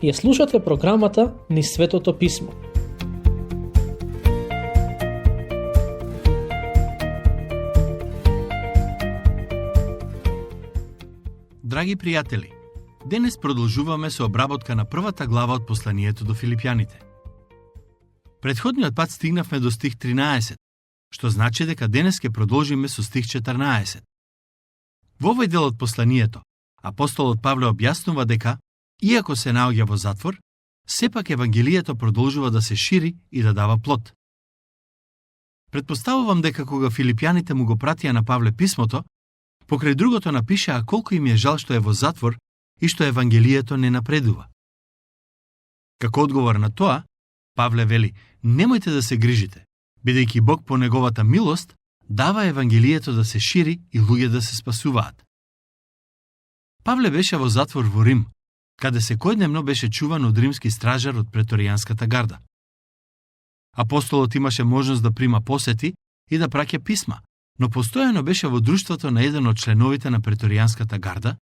Ја слушате програмата Низ Светото Писмо. Драги пријатели, денес продолжуваме со обработка на првата глава од посланието до Филипјаните. Предходниот пат стигнавме до стих 13, што значи дека денес ќе продолжиме со стих 14. Во овој дел од посланието, апостолот Павле објаснува дека, иако се наоѓа во затвор, сепак Евангелието продолжува да се шири и да дава плод. Предпоставувам дека кога филипјаните му го пратија на Павле писмото, покрај другото напишаа колку им е жал што е во затвор и што Евангелието не напредува. Како одговор на тоа, Павле вели: немојте да се грижите, бидејќи Бог по неговата милост дава Евангелието да се шири и луѓе да се спасуваат. Павле беше во затвор во Рим, каде секојдневно беше чуван од римски стражар од преторијанската гарда. Апостолот имаше можност да прима посети и да праќа писма, но постојано беше во друштвото на еден од членовите на преторијанската гарда,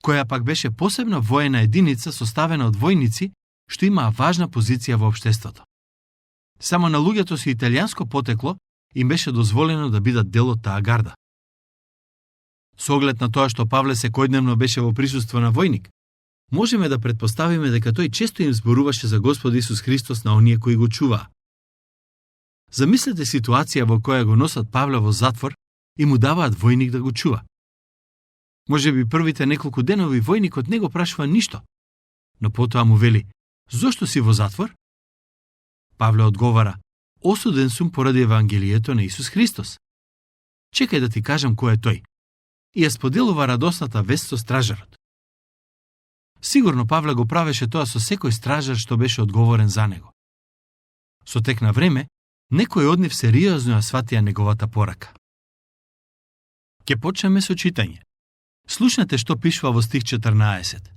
која пак беше посебна воена единица составена од војници што имаа важна позиција во општеството. Само на луѓето со италијанско потекло им беше дозволено да бидат дел од таа гарда. Со оглед на тоа што Павле секојдневно беше во присуство на војник, можеме да претпоставиме дека тој често им зборуваше за Господ Исус Христос на оние кои го чуваа. Замислете ситуација во која го носат Павле во затвор и му даваат војник да го чува. Може би првите неколку денови војникот не го прашува ништо, но потоа му вели: зошто си во затвор? Павле одговара: осуден сум поради Евангелието на Исус Христос. Чекај да ти кажам кој е тој. И ја споделува радосната вест со стражарот. Сигурно Павле го правеше тоа со секој стражар што беше одговорен за него. Со тек на време, некој од нив сериозно ја сватија неговата порака. Ке почнеме со читање. Слушнете што пишува во стих 14.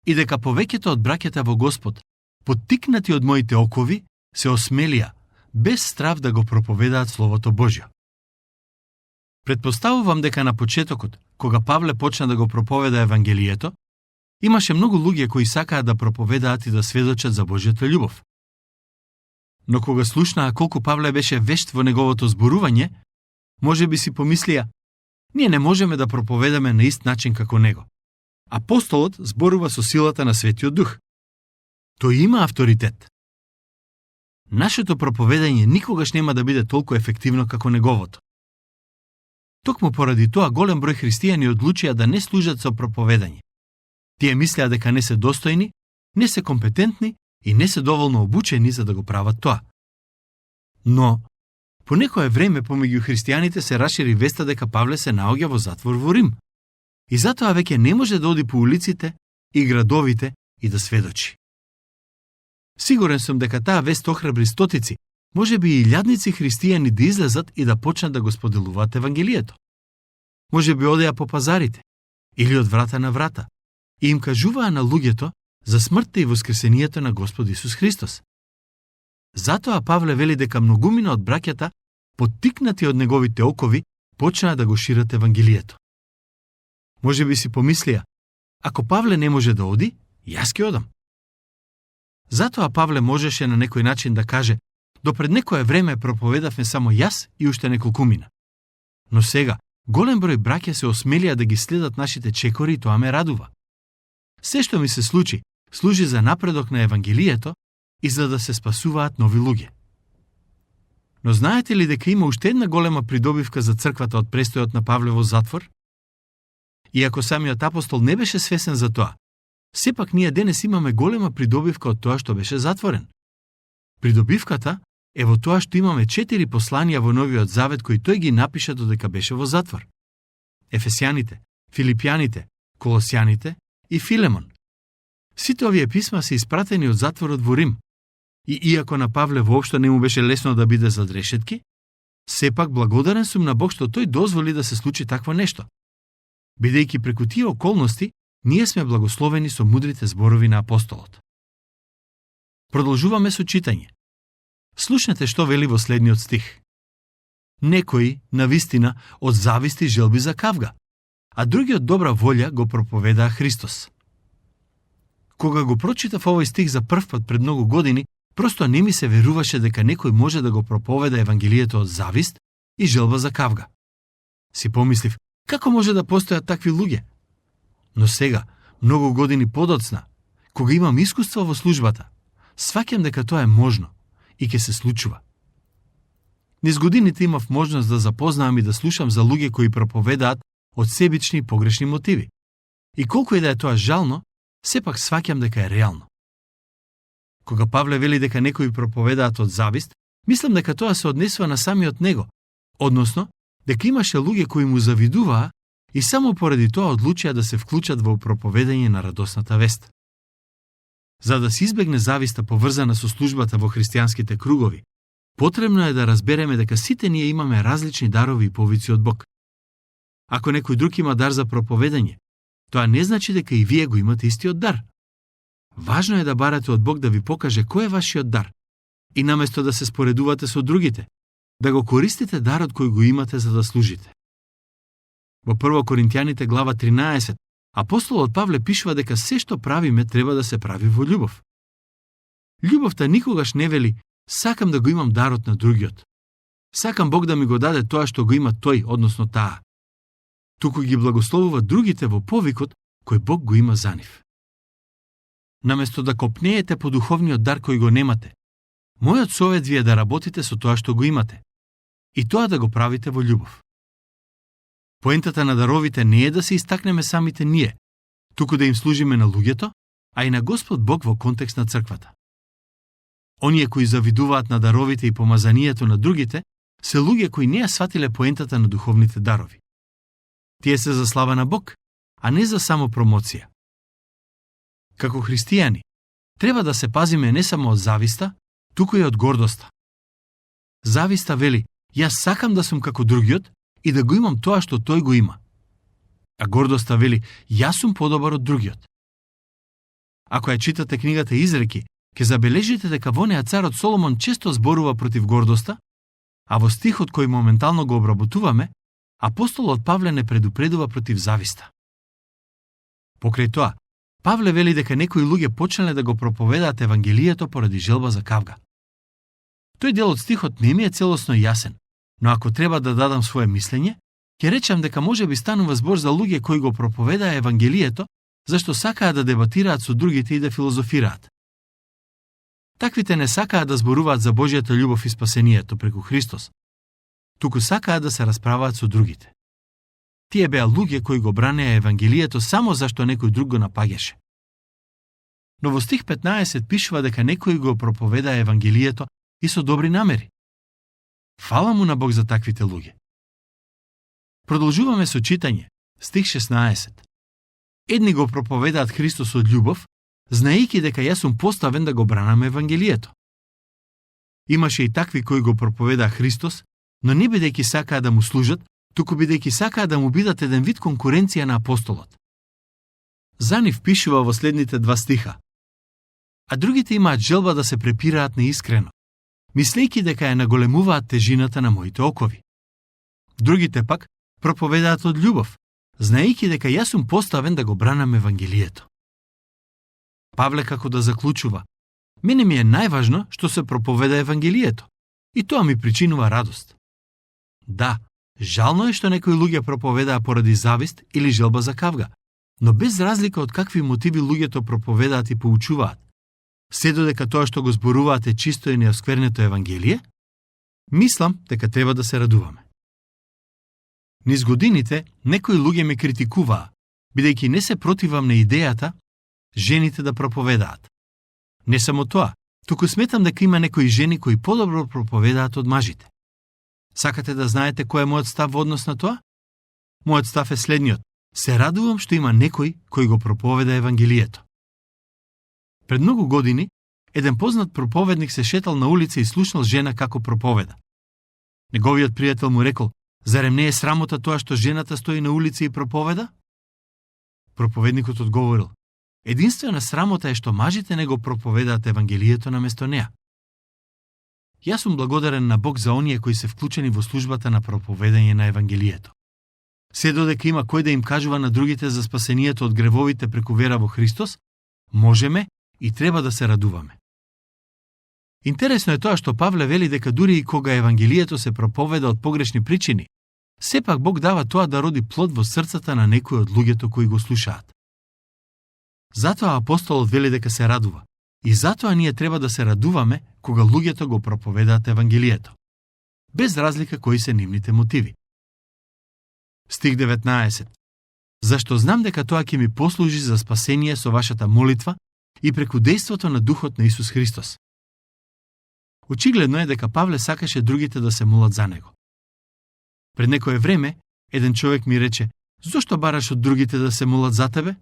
И дека повеќето од браќата во Господ, поттикнати од моите окови, се осмелија, без страв да го проповедаат Словото Божјо. Предпоставувам дека на почетокот, кога Павле почна да го проповеда Евангелието, имаше многу луѓе кои сакаат да проповедаат и да сведочат за Божјата љубов. Но кога слушнаа колку Павле беше вешт во неговото зборување, може би си помислија: ние не можеме да проповедаме на ист начин како него. Апостолот зборува со силата на Светиот Дух. Тој има авторитет. Нашето проповедање никогаш нема да биде толку ефективно како неговото. Токму поради тоа голем број христијани одлучија да не служат со проповедање. Тие мислеа дека не се достојни, не се компетентни и не се доволно обучени за да го прават тоа. Но, по некое време помеѓу христијаните се расшири веста дека Павле се наоѓа во затвор во Рим. И затоа веќе не може да оди по улиците и градовите и да сведочи. Сигурен сум дека таа вест охрабри стотици, може би и илјадници христијани да излезат и да почнат да го споделуваат Евангелието. Може би одеа по пазарите или од врата на врата и им кажуваа на луѓето за смртта и воскресението на Господ Исус Христос. Затоа Павле вели дека многумина од браќата, поттикнати од неговите окови, почнаа да го шират Евангелието. Може би си помислија: ако Павле не може да оди, јас ќе одам. Затоа Павле можеше на некој начин да каже: допред некое време проповедавме само јас и уште неколкумина. Но сега, голем број браќа се осмелија да ги следат нашите чекори и тоа ме радува. Се што ми се случи, служи за напредок на Евангелието и за да се спасуваат нови луѓе. Но знаете ли дека има уште една голема придобивка за црквата од престојот на Павле во затвор? Иако самиот апостол не беше свесен за тоа, сепак ние денес имаме голема придобивка од тоа што беше затворен. Придобивката е во тоа што имаме 4 посланија во Новиот Завет кои тој ги напиша додека беше во затвор. Ефесјаните, Филипјаните, Колосјаните и Филемон. Сите овие писма се испратени од затворот во Рим. И иако на Павле воопшто не му беше лесно да биде зад решетки, сепак благодарен сум на Бог што тој дозволи да се случи такво нешто. Бидејќи преку тие околности, ние сме благословени со мудрите зборови на апостолот. Продолжуваме со читање. Слушнете што вели во следниот стих. Некои, навистина, од зависти желби за кавга, а други од добра волја го проповедаа Христос. Кога го прочитав овој стих за прв пат пред многу години, просто не ми се веруваше дека некој може да го проповеда евангелието од завист и желба за кавга. Си помислив, како може да постојат такви луѓе? Но сега, многу години подоцна, кога имам искуство во службата, сваќам дека тоа е можно и ќе се случува. Низ годините имав можност да запознавам и да слушам за луѓе кои проповедаат од себични и погрешни мотиви. И колку и да е тоа жално, сепак сваќам дека е реално. Кога Павле вели дека некои проповедаат од завист, мислам дека тоа се однесува на самиот него, односно, дека имаше луѓе кои му завидуваа и само поради тоа одлучија да се вклучат во проповедање на радосната вест. За да се избегне зависта поврзана со службата во христијанските кругови, потребно е да разбереме дека сите ние имаме различни дарови и повици од Бог. Ако некој друг има дар за проповедање, тоа не значи дека и вие го имате истиот дар. Важно е да барате од Бог да ви покаже кој е вашиот дар и наместо да се споредувате со другите, да го користите дарот кој го имате за да служите. Во 1 Коринтијаните глава 13, апостолот Павле пишува дека се што правиме треба да се прави во љубов. Љубовта никогаш не вели сакам да го имам дарот на другиот. Сакам Бог да ми го даде тоа што го има тој, односно таа. Туку ги благословува другите во повикот кој Бог го има за нив. Наместо да копнеете по духовниот дар кој го немате, мојот совет ви е да работите со тоа што го имате и тоа да го правите во љубов. Поентата на даровите не е да се истакнеме самите ние, туку да им служиме на луѓето, а и на Господ Бог во контекст на црквата. Оние кои завидуваат на даровите и помазанието на другите, се луѓе кои не ја сватиле поентата на духовните дарови. Тие се за слава на Бог, а не за само промоција. Како христијани, треба да се пазиме не само од зависта, туку и од гордоста. Зависта вели, јас сакам да сум како другиот и да го имам тоа што тој го има. А гордоста вели, јас сум подобар од другиот. Ако ја читате книгата Изреки, ќе забележите дека во неа царот Соломон често зборува против гордоста, а во стихот кој моментално го обработуваме, апостолот Павле не предупредува против зависта. Покрај тоа, Павле вели дека некои луѓе почнале да го проповедаат евангелието поради желба за кавга. Тој дел од стихот не ми е целосно јасен, но ако треба да дадам свое мислење, ќе речам дека може би станува збор за луѓе кои го проповедаа евангелието, зашто сакаат да дебатираат со другите и да филозофираат. Таквите не сакаат да зборуваат за Божјата љубов и спасението преку Христос, туку сакаат да се расправаат со другите. Тие беа луѓе кои го бранеа евангелието само зашто некој друг го напаѓаше. Но во стих 15 пишува дека некој го проповедаа евангелието и со добри намери. Фала му на Бог за таквите луѓе. Продолжуваме со читање, стих 16. Едни го проповедаат Христос од љубов, знаејќи дека јас сум поставен да го бранам евангелието. Имаше и такви кои го проповедаа Христос, но не бидејќи сакаа да му служат, туку бидејќи сакаа да му бидат еден вид конкуренција на апостолот. За нив пишува во следните два стиха. А другите имаат желба да се препираат неискрено, мислејќи дека ја наголемуваат тежината на моите окови. Другите пак проповедаат од љубов, знаејќи дека јас сум поставен да го бранам евангелието. Павле како да заклучува, мене ми е најважно што се проповеда евангелието, и тоа ми причинува радост. Да, жално е што некои луѓе проповедаа поради завист или желба за кавга, но без разлика од какви мотиви луѓето проповедаат и поучуваат, се додека тоа што го зборуваат е чисто и неосквернето евангелие, мислам дека треба да се радуваме. Низ годините, некои луѓе ме критикуваа, бидејќи не се противам на идејата жените да проповедаат. Не само тоа, туку сметам дека има некои жени кои подобро проповедаат од мажите. Сакате да знаете кој е мојот став во однос на тоа? Мојот став е следниот. Се радувам што има некој кој го проповеда евангелието. Пред многу години, еден познат проповедник се шетал на улица и слушнал жена како проповеда. Неговиот пријател му рекол, зарем не е срамота тоа што жената стои на улица и проповеда? Проповедникот одговорил, единствена срамота е што мажите не го проповедаат евангелието наместо неа. Јас сум благодарен на Бог за оние кои се вклучени во службата на проповедање на евангелието. Се додека има кој да им кажува на другите за спасението од гревовите преку вера во Христос, можеме и треба да се радуваме. Интересно е тоа што Павле вели дека дури и кога Евангелието се проповеда од погрешни причини, сепак Бог дава тоа да роди плод во срцата на некои од луѓето кои го слушаат. Затоа апостолот вели дека се радува. И затоа ние треба да се радуваме кога луѓето го проповедаат Евангелието, без разлика кои се нивните мотиви. Стих 19. Зашто знам дека тоа ќе ми послужи за спасение со вашата молитва и преку дејството на Духот на Исус Христос. Очигледно е дека Павле сакаше другите да се молат за него. Пред некое време, еден човек ми рече: "Зошто бараш од другите да се молат за тебе?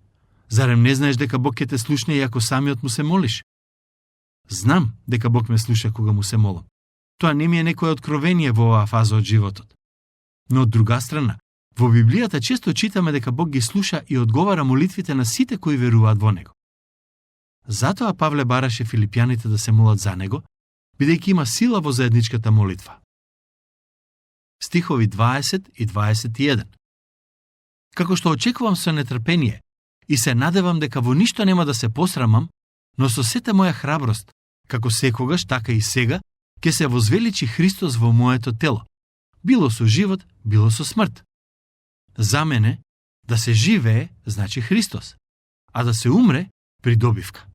Зарем не знаеш дека Бог ќе те слушне и ако самиот му се молиш?" Знам дека Бог ме слуша кога му се молам. Тоа не ми е некое откровение во оваа фаза од животот. Но од друга страна, во Библијата често читаме дека Бог ги слуша и одговара молитвите на сите кои веруваат во него. Затоа Павле бараше филипјаните да се молат за него, бидејќи има сила во заедничката молитва. Стихови 20 и 21. Како што очекувам со нетрпение и се надевам дека во ништо нема да се посрамам, но со сета моја храброст, како секогаш, така и сега, ќе се возвеличи Христос во моето тело, било со живот, било со смрт. За мене, да се живее, значи Христос, а да се умре, придобивка.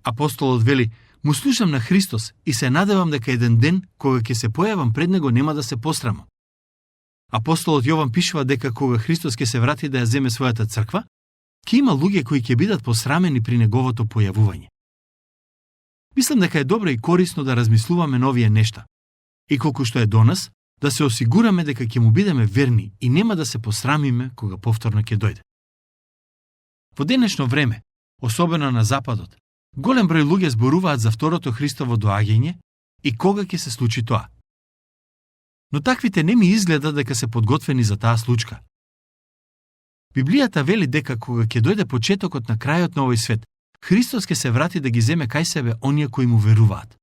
Апостолот вели: "Му слушам на Христос и се надевам дека еден ден, кога ќе се појавам пред него, нема да се посрамам." Апостолот Јован пишува дека кога Христос ќе се врати да ја земе својата црква, ќе има луѓе кои ќе бидат посрамени при неговото појавување. Мислам дека е добро и корисно да размислуваме на овие нешта. И колку што е до нас, да се осигураме дека ќе му бидеме верни и нема да се посрамиме кога повторно ќе дојде. Во денешно време, особено на Западот, голем број луѓе зборуваат за второто Христово доаѓање и кога ќе се случи тоа. Но таквите не ми изгледа дека се подготвени за таа случка. Библијата вели дека кога ќе дојде почетокот на крајот на овој свет, Христос ќе се врати да ги земе кај себе оние кои му веруваат.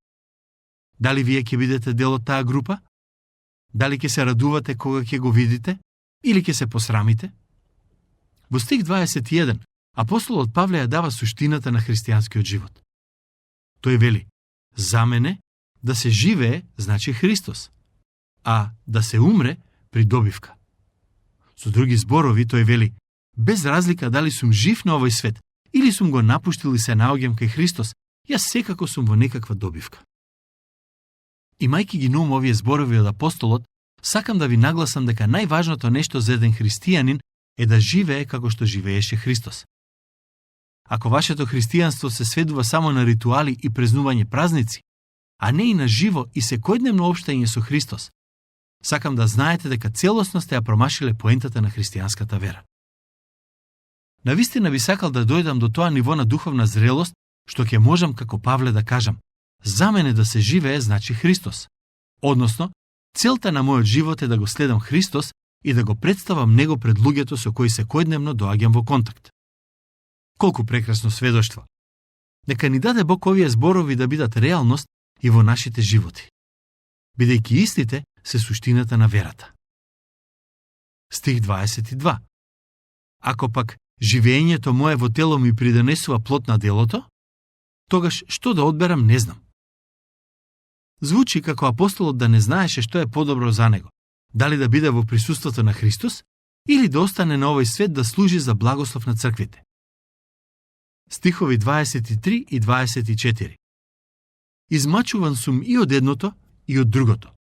Дали вие ќе бидете дел од таа група? Дали ќе се радувате кога ќе го видите или ќе се посрамите? Во стих 21 апостолот Павле ја дава суштината на христијанскиот живот. Тој вели: "За мене да се живее значи Христос, а да се умре придобивка." Со други зборови тој вели: "Без разлика дали сум жив на овој свет или сум го напуштил и се наоѓам кај Христос, јас секако сум во некаква добивка." Имајќи ги на ум овие зборови од апостолот, сакам да ви нагласам дека најважното нешто за еден христијанин е да живее како што живееше Христос. Ако вашето христијанство се сведува само на ритуали и празнување празници, а не и на живо и секојдневно општање со Христос, сакам да знаете дека целосно сте ја промашиле поентата на христијанската вера. Навистина би сакал да дојдам до тоа ниво на духовна зрелост, што ќе можам како Павле да кажам: "За мене да се живее значи Христос." Односно, целта на мојот живот е да го следам Христос и да го представам него пред луѓето со кои секојдневно доаѓам во контакт. Колку прекрасно сведоштво! Нека ни даде Бог овие зборови да бидат реалност и во нашите животи, бидејќи истите се суштината на верата. Стих 22. Ако пак живеењето мое во тело ми придонесува плод на делото, тогаш што да одберам не знам. Звучи како апостолот да не знаеше што е подобро за него, дали да биде во присуството на Христос или да остане на овој свет да служи за благослов на црквите. Стихови 23 и 24. Измачуван сум и од едното и од другото.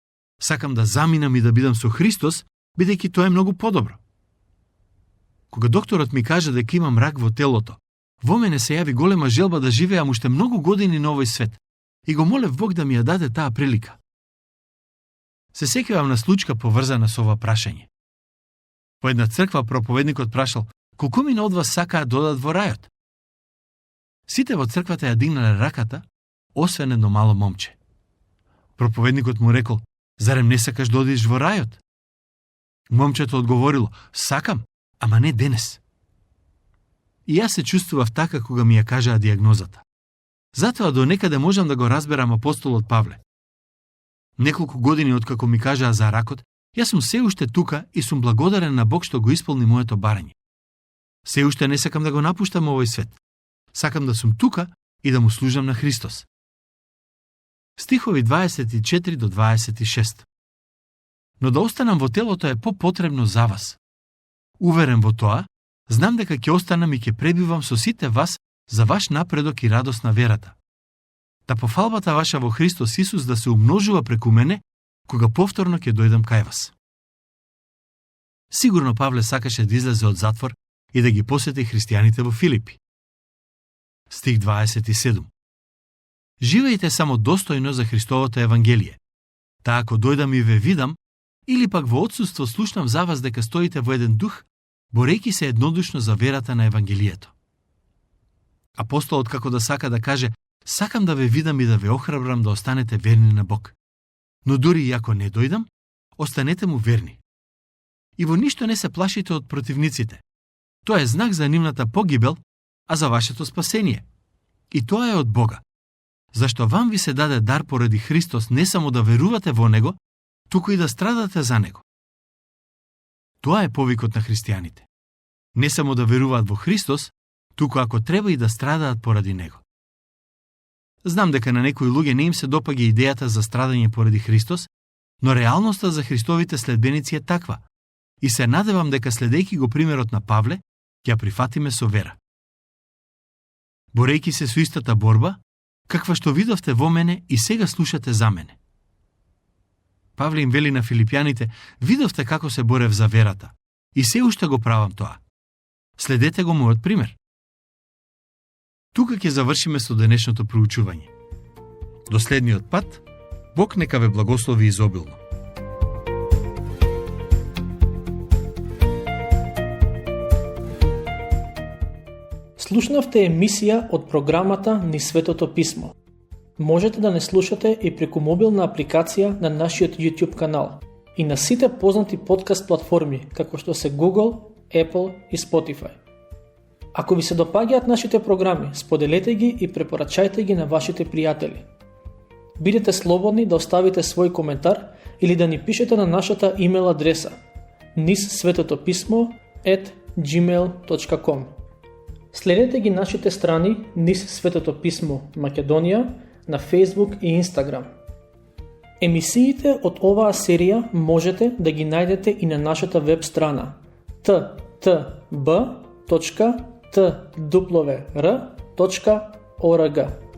Сакам да заминам и да бидам со Христос, бидејќи тоа е многу подобро. Кога докторот ми кажа дека имам рак во телото, во мене се јави голема желба да живеам уште многу години на овој свет и го молев Бог да ми ја даде таа прилика. Се сеќавам на случка поврзана со ова прашање. Во една црква проповедникот прашал: "Колку мина од вас сакаат да одат во рајот?" Сите во црквата ја дигнале раката, освен едно мало момче. Проповедникот му рекол: "Зарем не сакаш да одиш во рајот?" Момчето одговорило: "Сакам, ама не денес." И јас се чувствував така кога ми ја кажаа диагнозата. Затоа до некаде можам да го разберам апостолот Павле. Неколку години откако ми кажаа за ракот, јас сум се уште тука и сум благодарен на Бог што го исполни моето барање. Се уште не сакам да го напуштам овој свет, Сакам да сум тука и да му служам на Христос. Стихови 24 до 26. Но да останам во телото е попотребно за вас. Уверен во тоа, знам дека ќе останам и ќе пребивам со сите вас за ваш напредок и радост на верата. Да пофалбата ваша во Христос Исус да се умножува преку мене, кога повторно ќе дојдам кај вас. Сигурно Павле сакаше да излезе од затвор и да ги посети христијаните во Филипи. Стих 27. Живејте само достојно за Христовото Евангелие. Та ако дојдам и ве видам, или пак во отсуство слушнам за вас дека стоите во еден дух, борејќи се еднодушно за верата на Евангелието. Апостолот како да сака да каже, сакам да ве видам и да ве охрабрам да останете верни на Бог. Но дури и ако не дојдам, останете му верни. И во ништо не се плашите од противниците. Тоа е знак за нивната погибел, а за вашето спасение. И тоа е од Бога. Зашто вам ви се даде дар поради Христос не само да верувате во Него, туку и да страдате за Него. Тоа е повикот на христијаните. Не само да веруваат во Христос, туку ако треба и да страдаат поради Него. Знам дека на некои луѓе не им се допаѓа идејата за страдање поради Христос, но реалноста за Христовите следбеници е таква. И се надевам дека следејќи го примерот на Павле, ќе ја прифатиме со вера. Борејќи се со истата борба, каква што видовте во мене и сега слушате за мене. Павле им вели на филипјаните, видовте како се борев за верата и се уште го правам тоа. Следете го мојот пример. Тука ќе завршиме со денешното проучување. До следниот пат, Бог нека ве благослови изобилно. Слушнавте емисија од програмата Низ Светото Писмо. Можете да не слушате и преку мобилна апликација на нашиот YouTube канал и на сите познати подкаст платформи, како што се Google, Apple и Spotify. Ако ви се допаѓаат нашите програми, споделете ги и препорачајте ги на вашите пријатели. Бидете слободни да оставите свој коментар или да ни пишете на нашата имейл адреса nizsvetotopисmo@gmail.com. Следете ги нашите страни Низ Светото Писмо Македонија на Facebook и Instagram. Емисиите од оваа серија можете да ги најдете и на нашата веб страна ttb.twr.org.